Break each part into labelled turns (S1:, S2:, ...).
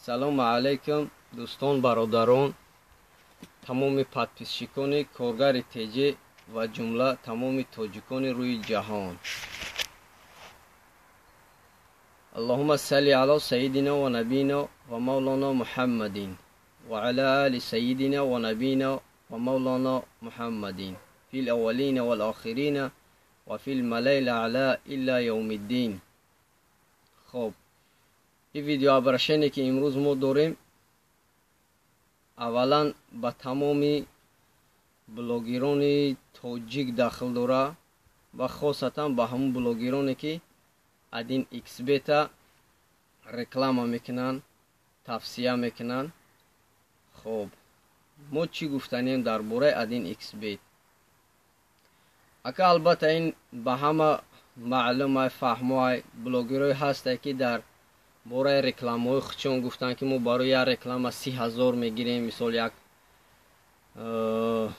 S1: Салому алайкум, дӯстон, бародарон, тамоми подписчикони Коргари ТЖ ва ҷумла тамоми тоҷикони рӯи ҷаҳон. Аллоҳумма салли ало саййидина ва набийина ва мавлона Муҳаммадин ва ала али саййидина ва набийина ва мавлона Муҳаммадин фил аввалина вал охирина ва фил малаил аъла илла явмиддин. Хоб, ин видеообращение ки имрӯз мо дорем, аввалан ба тамоми блогерони тоҷик дахл дора ва хосатан ба ҳамон блогероне ки один xbet реклама мекунанд, тавсия мекунанд. Хоб, мо чӣ гуфтанем дар бораи один xbet? Ака, албатта, ин ба ҳама маълум, фаҳмоай, блогерое ҳасте ки дар бораи рекламаҳои худшон гуфтанд, ки мо барои як реклама 30 000 мегирем. Мисол, як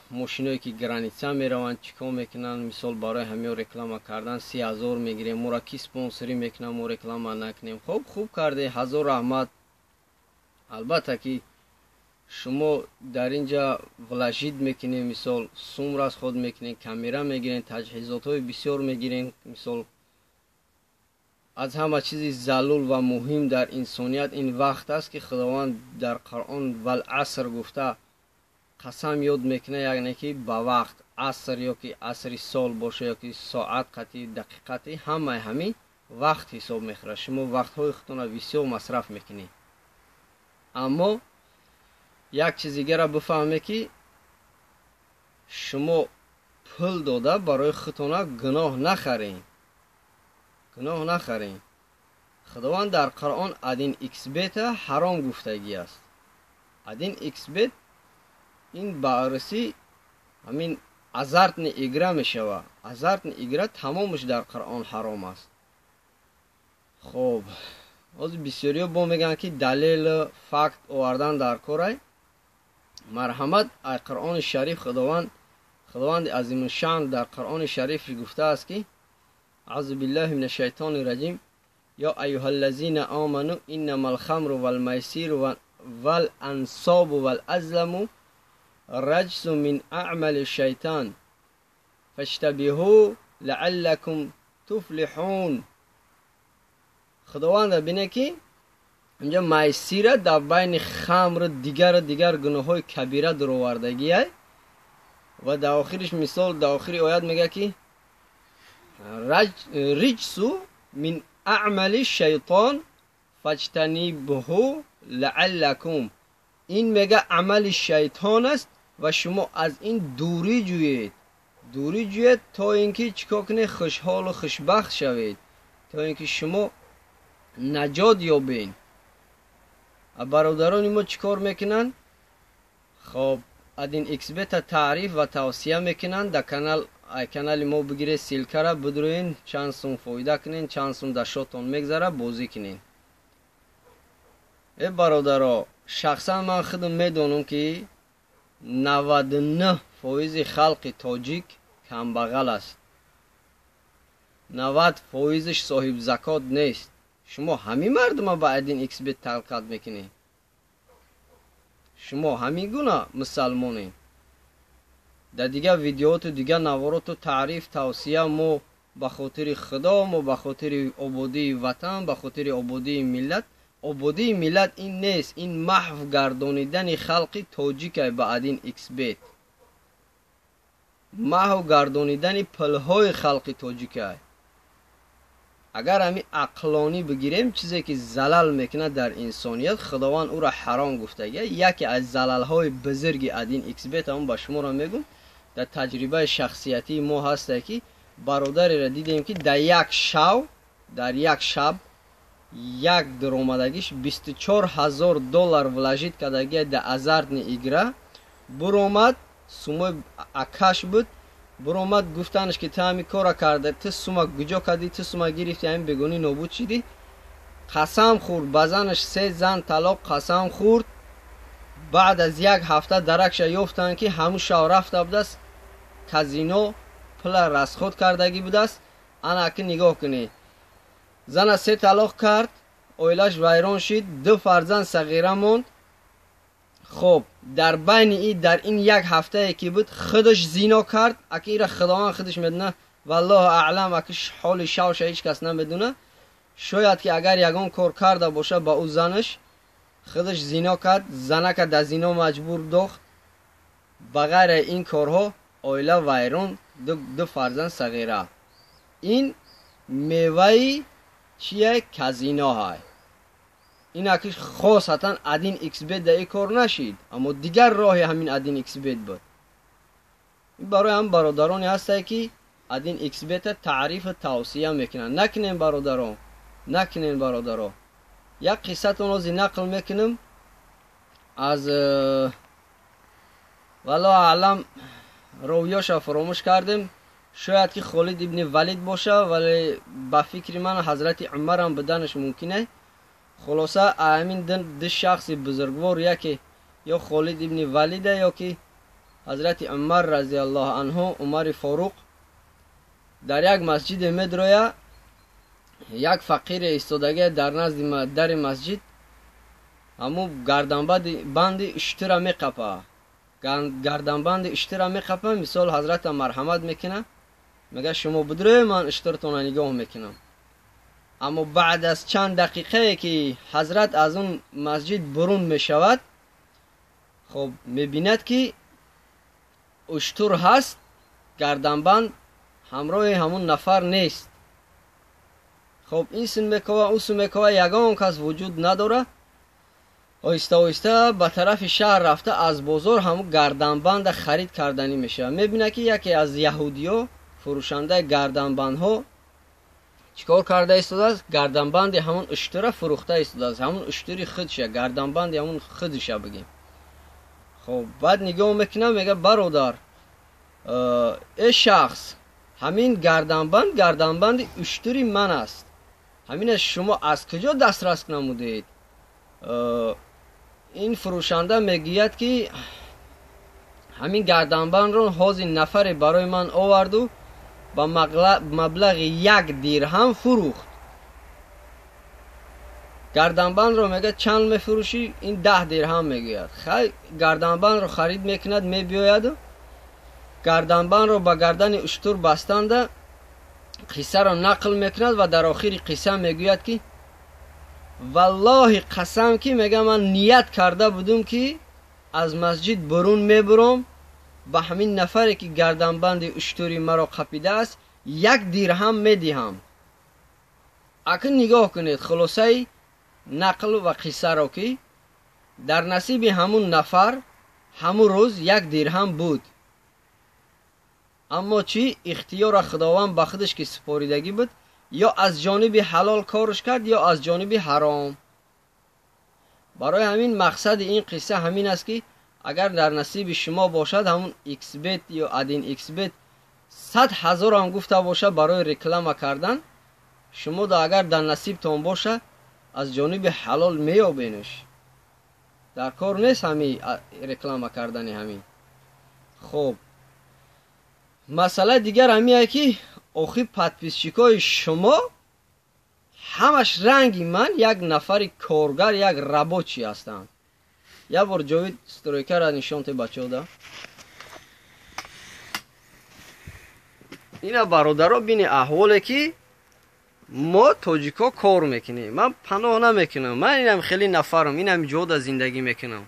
S1: мошиное ки граница мераванд, чӣ кор мекунанд, мисол, барои ҳамиё реклама кардан 30 000 мегирем, моро ки спонсорӣ мекунам, мо реклама накунем. Хоб, хуб карде, ҳазор раҳмат. Албатта ки шумо дар ин ҷа вложить мекунем, мисол, сум расход мекунем, камера мегирем, таҷҳизотҳои бисёр мегирем. Мисол, аз ҳама чизи залул ва муҳим дар инсоният ин вақт аст, ки Худованд дар Қуръон «вал аср» гуфта қасам ёд мекунад, яъне ки ба вақт, аср ё ки асри сол боша, ё ки соат қати дақиқати, ҳамаи ҳамин вақт ҳисоб мехӯрад. Шумо вақтҳои худтонро бисёр масраф мекунед, аммо як чиз дигара бифаҳме, ки шумо пул дода барои худтона гуноҳ нахаред, гуноҳ нахаред. Худованд дар Қуръон один xbet ҳаром гуфтагӣ аст. Один xbet ин ба арӯсӣ ҳамин азартный игра мешавад. Азартный игра тамомаш дар Қуръон ҳаром аст. Хоб, ҳозир бисёриҳо бо мегӯянд, ки далел, факт овардан дар корай. Марҳамат, ай Қуръони Шариф. Худованд, Худованди Азимушшаън дар Қуръони Шариф гуфтааст, ки аъузу биллаҳи мин ашшайтони раҷим: «Ё аюҳаллазина оману иннама алхамру валмайсиру вал ансобу вал азламу раҷсу мин аъмали шайтон фаҷтанибӯҳу лааллакум туфлиҳун». Худованда бине, ки инҷа майсира дар байни хамру дигару дигар гуноҳҳои кабира дуровардагиай ва дар охириш, мисол, дар охири оят мегӯяд, ки «риҷсу мин аъмали шайтон фаҷтанибҳу лааллакум». Ин мега амали шайтон аст ва шумо аз ин дурӣ ҷӯед, дурӣ ҷӯед, то ин ки чӣ кор кунед? Хушҳолу хушбахт шавед, то ин ки шумо наҷот ёбед. Бародарони мо чӣ кор мекунанд? Хоб, один xbet таъриф ва тавсия мекунанд дар канал. Ай канали мо бигиред ссылкара, бидроен, чанд сум фоида кунен, чанд сум дар шотон мегзара, бозӣ кунен. Э, бародаро, шахсан ман худам медонам, ки 99 фоизи халқи тоҷик камбағал аст, 90 фоизаш соҳибзакот нест. Шумо ҳамин мардума ба один xbet талқат мекунед? Шумо ҳамин гуна мусалмонед? Дар дигар видеоту дигар навороту таъриф, тавсия, мо ба хотири Худо, мо ба хотири ободии ватан, ба хотири ободии миллат. Ободии миллат ин нест, ин маҳв гардонидани халқи тоҷикай ба один xbet, маҳв гардонидани пулҳои халқи тоҷикай. Агар ҳамин ақлонӣ бигирем, чизе ки залал мекунад дар инсоният, Худованд ӯро ҳаром гуфтагия. Яке аз залалҳои бузурги один xbet ҳамон ба шуморо мегӯм, дар таҷрибаи шахсиятии мо ҳасте, ки бародареро дидем, ки дар як шав, дар як шаб як дуромадагиш 24 000 доллар вложить кардагия дар азартный игра. Буромад, сумои акаш буд, буромад, гуфтанаш, ки ту ҳамин кора карда, ту сума куҷо кардӣ, ту сума гирифти, ҳамин бегонӣ нобуд шидӣ. Қасам хӯрд ба занаш, се зан талоқ қасам хӯрд. Баъд аз як ҳафта даракша ёфтанд, ки ҳамун шав рафта будааст казино, пула расход кардагӣ будааст. Ана, ки нигоҳ кунед, зана се талоқ кард. оилаш вайрон шид, ду фарзанд сағира монд. Хоб, дар байни и дар ин як ҳафтае ки буд, худаш зино кард. Аки ира Худованд худаш медона, валлоҳу аълам, аки ҳоли шавша ҳеҷ кас намедона. Шояд ки агар ягон кор карда боша ба ӯ занаш, худаш зино кард, занака дар зино маҷбур дохт. Ба ғайри ин корҳо оила вайрон, ду фарзанд сағира. Ин меваи чие? Казиноҳай. Ин аки хосатан один xbet дар ин кор нашид, аммо дигар роҳи ҳамин один xbet буд. Ин барои ҳам бародароне ҳастае ки один xbet-а таърифу тавсия мекунанд. Накунем бародарон, накунем бародаро. Як қиссатон ози нақл мекунам аз валлоҳу аълам, ровиёша фаромӯш кардем. Шояд ки Холид ибни Валид боша, вале ба фикри ман ҳазрати Умарам буданаш мумкин е. Хулоса, ҳамин ду шахси бузургвор, яке ё Холид ибни Валида ё ки ҳазрати Умар разиаллоҳу анҳу, Умари Форуқ, дар як масҷиде медроя, як фақире истодагия дар назди дари масҷид, ҳамун гарданбанди уштура меқапа. Гарданбанди уштура меқапа. Мисол, ҳазрата марҳамат мекуна, мега шумо бидроe, ман уштуртона нигоҳ мекунам. Аммо баъд аз чанд дақиқае ки ҳазрат аз он масҷид бурун мешавад, хоб, мебинад ки уштур ҳаст, гарданбанд ҳамроҳи ҳамун нафар нест. Хоб, ин син мекова, ӯ син мекова, ягон кас вуҷуд надорад. Оҳиста оҳиста ба тарафи шаҳр рафта, аз бозор ҳамун гарданбанда харид карданӣ мешавад. Мебинад ки яке аз яҳудиё, фурӯшандаи гарданбандҳо, чӣ кор карда истодааст? Гарданбанди ҳамун уштура фурӯхта истодааст, ҳамун уштури худша, гарданбанди ҳамун худша бигем. Хоб, баъд нигоҳ мекунам, мега бародар, э шахс, ҳамин гарданбанд гарданбанди уштури ман аст, ҳамина шумо аз куҷо дастрас намудед? Ин фурӯшанда мегӯяд ки ҳамин гарданбандро ҳозир нафаре барои ман оварду ба маблағи як дирҳам фурӯхт. Гарданбандро мега чанд мефурӯшӣ? Ин 10 дирҳам мегӯяд. Хай, гарданбандро харид мекунад, мебиёяду гарданбандро ба гардани уштур бастанда қиссаро нақл мекунад ва дар охири қисса мегӯяд ки валлоҳи қасам ки мега ман ният карда будум ки аз масҷид бурун мебуром, ба ҳамин нафаре ки гарданбанди уштури маро қапидааст як дирҳам медиҳам. Акн нигоҳ кунед хулосаи нақл ва қиссаро ки дар насиби ҳамун нафар ҳамун рӯз як дирҳам буд, аммо чӣ ихтиёра Худованд ба худаш ки супоридагӣ буд, ё аз ҷониби ҳалол корш кард, ё аз ҷониби ҳаром. Барои ҳамин мақсади ин қисса ҳамин аст ки агар дар насиби шумо бошад ҳамун xbet ё один xbet 100 ҳазор ҳам гуфта бошад барои реклама кардан, шумо да агар дар насибтон бошад аз ҷониби ҳалол меёбенш. Дар кор нест ҳамин реклама кардани ҳамин. Хоб, масъалаи дигар ҳамие ки охир подписчикои шумо ҳамаш ранги ман як нафари коргар, як рабочий ҳастанд. Як бор ҷовид стройкара нишон те бачаҳо да. Ина бародаро бини аҳволе ки мо тоҷико кор мекунем. Ман паноҳ намекунам, ман инам хеле нафарам, инам ҷода зиндагӣ мекунам.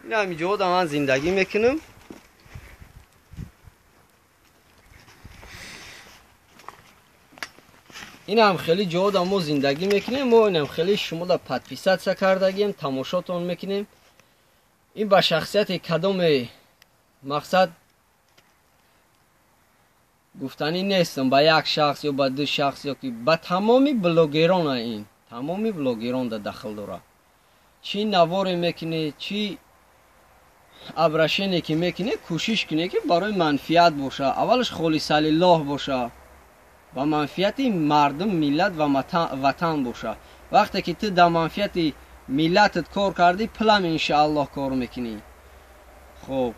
S1: Инам ҷода ман зиндагӣ мекунам. Инам хеле ҷода мо зиндагӣ мекунем, мо инам хеле шумода подписатсия кардагием, тамошотон мекунем. Ин ба шахсияти кадоме мақсад гуфтанӣ нестам, ба як шахс ё ба ду шахс ё ки ба тамоми блогерона, ин тамоми блогерон да дахл дорад. Чӣ наворе мекунӣ, чӣ обращение ки мекунӣ, кӯшиш кунӣ ки барои манфиат боша, аввалаш холисалиллоҳ боша, ба манфиати мардум, миллат ва ватан боша. Вақте ки ту дар манфиати миллатат кор кардӣ, пулам иншааллоҳ кор мекунӣ. Хоб,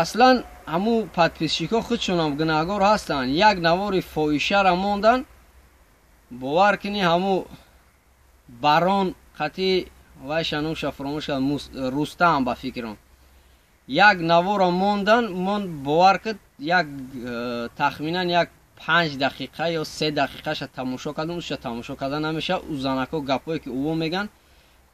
S1: аслан ҳамун подписчикҳо худшонам гунаҳгор ҳастанд. Як навори фоҳишара мондан, Бовар кунӣ, ҳаму барон қати вай шанумша фуромӯш кард, Рустам ба фикрам. Як навора мондан, мон бовар кад, як тахминан як 5 дақиқа ё 3 дақиқаша тамошо кардам, уша тамошо карда намеша. У занако гапое ки ӯ меган,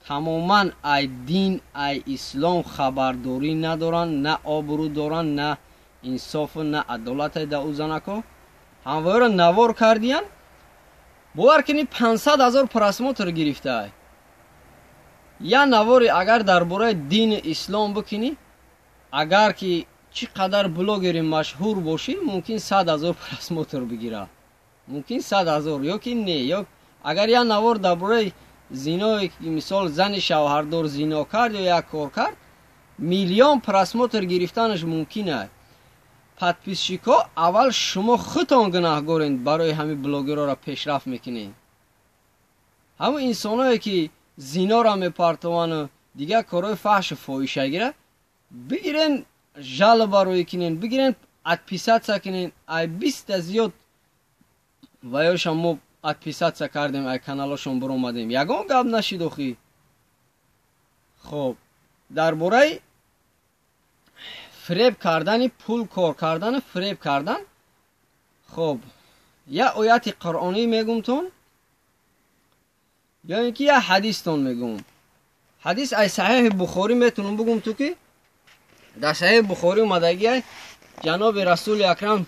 S1: тамоман ай дин, ай ислом хабардорӣ надоранд, на обрӯ доранд, на инсофу на адолате да ӯ занако. Ҳамвоёро навор кардиян, бовар кунӣ, 500 ҳазор просмотр гирифтаа. Я навори агар дар бораи дини ислом бикунӣ, агар ки чӣ қадар блогери машҳур бошӣ, мумкин 100 ҳазор просмотр бигира, мумкин 100 ҳазор ё ки не. Ё агар я навор дар бораи зиное, мисол, зани шавҳардор зино кард ё як кор кард, миллион просмотр гирифтанаш мумкин аст. Подписчикҳо, аввал шумо худтон гунаҳгорен, барои ҳамин блогерҳоро пешрафт мекунед. Ҳамун инсоное ки зинора мепартовану дигар корҳои фаҳшу фоҳишагира, бигирен, жалоба рӯй кунен, бигирен, отписаться кунен. Ай 20-та зиёд ваёшам мо отписаться кардем, ай каналошон биромадем, ягон гап нашид охи. Хоб, дар бораи фиреб кардани пул кор кардану фиреб кардан, хоб, я ояти қуръонӣ мегумтон ё ин ки я ҳадистон мегум. Ҳадис ай Саҳиҳи Бухорӣ метунам бугум ту, ки дар Саҳиҳи Бухорӣ омадагиай, ҷаноби Расули Акрам,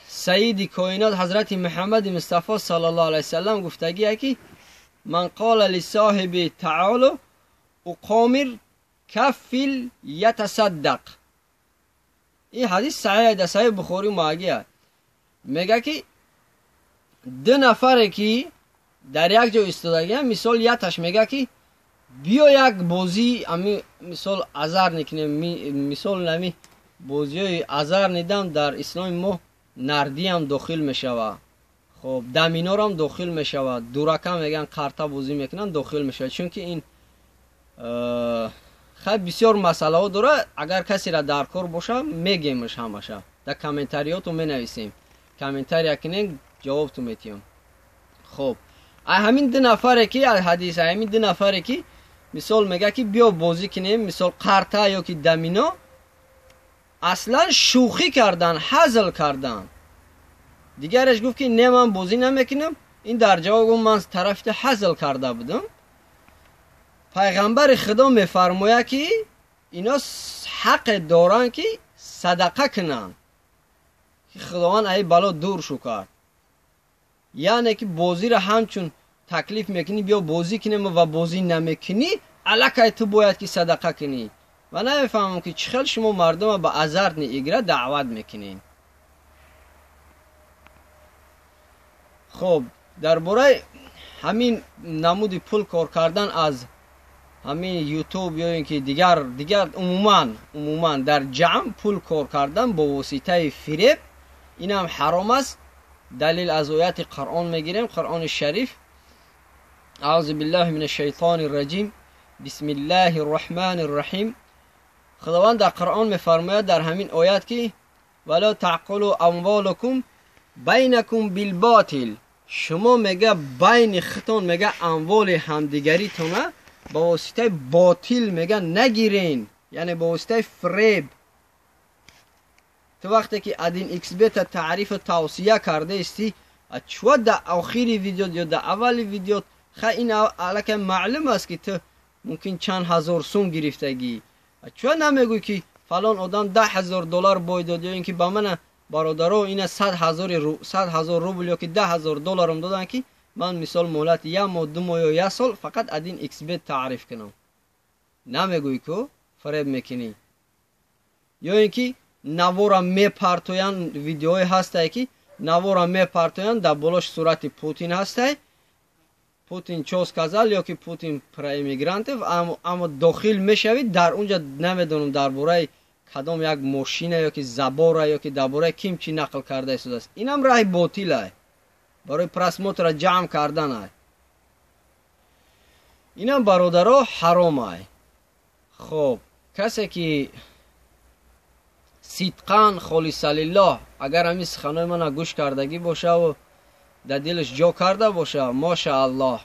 S1: саиди коинот, ҳазрати Муҳаммади Мустафо саллаллоҳу алайҳи васаллам гуфтагие ки: «من قال لصاحبه تعال أقامر فليتصدق». Ин ҳадис саҳиҳ, дар Саҳиҳи Бухорӣ омадагия. Мега ки ду нафаре ки дар як ҷо истодагиам, мисол, яташ мега ки биё як бозӣ, ами мисол азарный кунем. Мисол, ами бозиҳои азарный дам дар исломи мо нардиам дохил мешавад, хоб, доминорам дохил мешавад, дурака меган, қарта бозӣ мекунанд, дохил мешавад, чунки ин хай бисёр масъалаҳо дорад. Агар касера дар кор боша, мегемаш ҳамаша, дар комментариёту менависем, комментария кунем, ҷавобту метиҳам. Хоб, ай ҳамин ду нафаре ки ҳадис, ай ҳамин ду нафаре ки мисол мега ки биё бозӣ кунем, мисол, қарта ё ки домино, аслан шӯхӣ кардан, ҳазл кардан. Дигараш гуфт ки не, ман бозӣ намекунам. Ин дар ҷавоб гуфт: «Ман тарафи ҳазл карда будам». Пайғамбари Худо мефармояд ки ино ҳақе доранд ки садақа кунанд, ки Худованд аи бало дур шу кард. Яъне ки бозиро ҳамчун таклиф мекунӣ, биё бозӣ кунем, ва бозӣ намекунӣ, аллакай ту бояд ки садақа кунӣ. Ва намефаҳмам ки чӣ хел шумо мардума ба азартный игра даъват мекунед. Хоб, дар бораи ҳамин намуди пул кор кардан аз ҳамин Ютуб ё ин ки дигар умуман дар ҷамъ пул кор кардан бо воситаи фиреб, инам ҳаром аст. Далил аз ояти Қуръон мегирем, Қуръони Шариф. أعوذ بالله من الشیطان الرجیم، بسم الله الرحمن الرحیم. خداوند در قرآن میفرماید در همین آیت که ولا تأکلوا اموالکم بینکم بالباطل. شما میگه بین خودتون، میگه اموال همدیگریتونه با واسطه باطل میگه نگیرین، یعنی با واسطه فریب. تو وقتی که ادین ایکس بیت تعریف و توصیه کرده استی، چوا در آخری ویدیو یا در اول ویدیو، خی این الکی معلوم است که تو ممکن چند هزار سوم گرفتگی. چوا نمیگوی که فلان آدم 10,000 دلار باید داد، یا اینکه به من برادرو اینا 100,000 روبل یا که 10,000 دلارم دادن که من مثال مهلت یک ماه، 2 ماه یا یک سال فقط ادین ایکس بیت تعریف کنم. نمیگوی که فریب میکنی. یا اینکه نوارا میپرتوین، ویدیوهای هسته که نوارا میپرتوین، در بالاش صورت پوتین هسته، «Путин чё сказал» ё ки «Путин про иммигрантов». Аммо дохил мешавид, дар унҷа намедонам дар бораи кадом як мошина ё ки забора ё ки дар бораи ким чӣ нақл карда истодааст. Инам раҳи ботилай, барои просмотра ҷамъ карданай. Инам, бародаро, ҳаромай. Хоб, касе ки сидқан, холиса лиллоҳ, агар ҳамин суханои мана гӯш кардагӣ бошаву Дар дилаш ҷо карда боша, мошааллоҳ.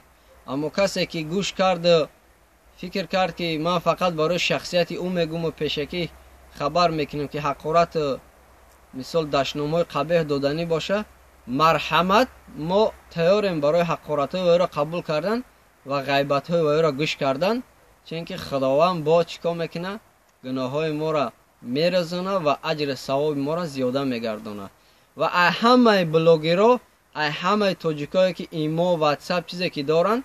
S1: Аммо касе ки гӯш карду фикр кард, ки ман фақат барои шахсияти ӯ мегӯму пешакӣ хабар мекунем, ки ҳақорату мисол дашномҳои қабеҳ доданӣ боша, марҳамат, мо тайёрем барои ҳақоратҳои вайро қабул кардан ва ғайбатҳои вайро гӯш кардан, чунки Худованд бо чӣ кор мекунад? Гуноҳҳои моро меразонад ва аҷри савоби моро зиёда мегардонад. Ва ай ҳамаи блогеро, ай ҳамаи тоҷикое, ки имо, Ватсап, чизе ки доранд,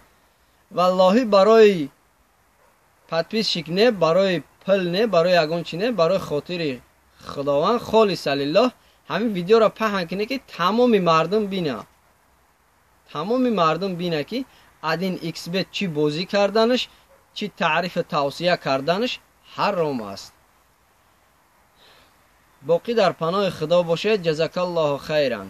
S1: валлоҳӣ, барои подписчик не, барои пул не, барои ягон чи не, барои хотири Худованд, холиса лиллоҳ, ҳамин видеоро паҳн кунед, ки тамоми мардум бина, тамоми мардум бина, ки один xbet чӣ бозӣ карданаш, чӣ таърифу тавсия карданаш ҳаром аст. Боқӣ дар паноҳи Худо бошед. Ҷазакаллоҳу хайран.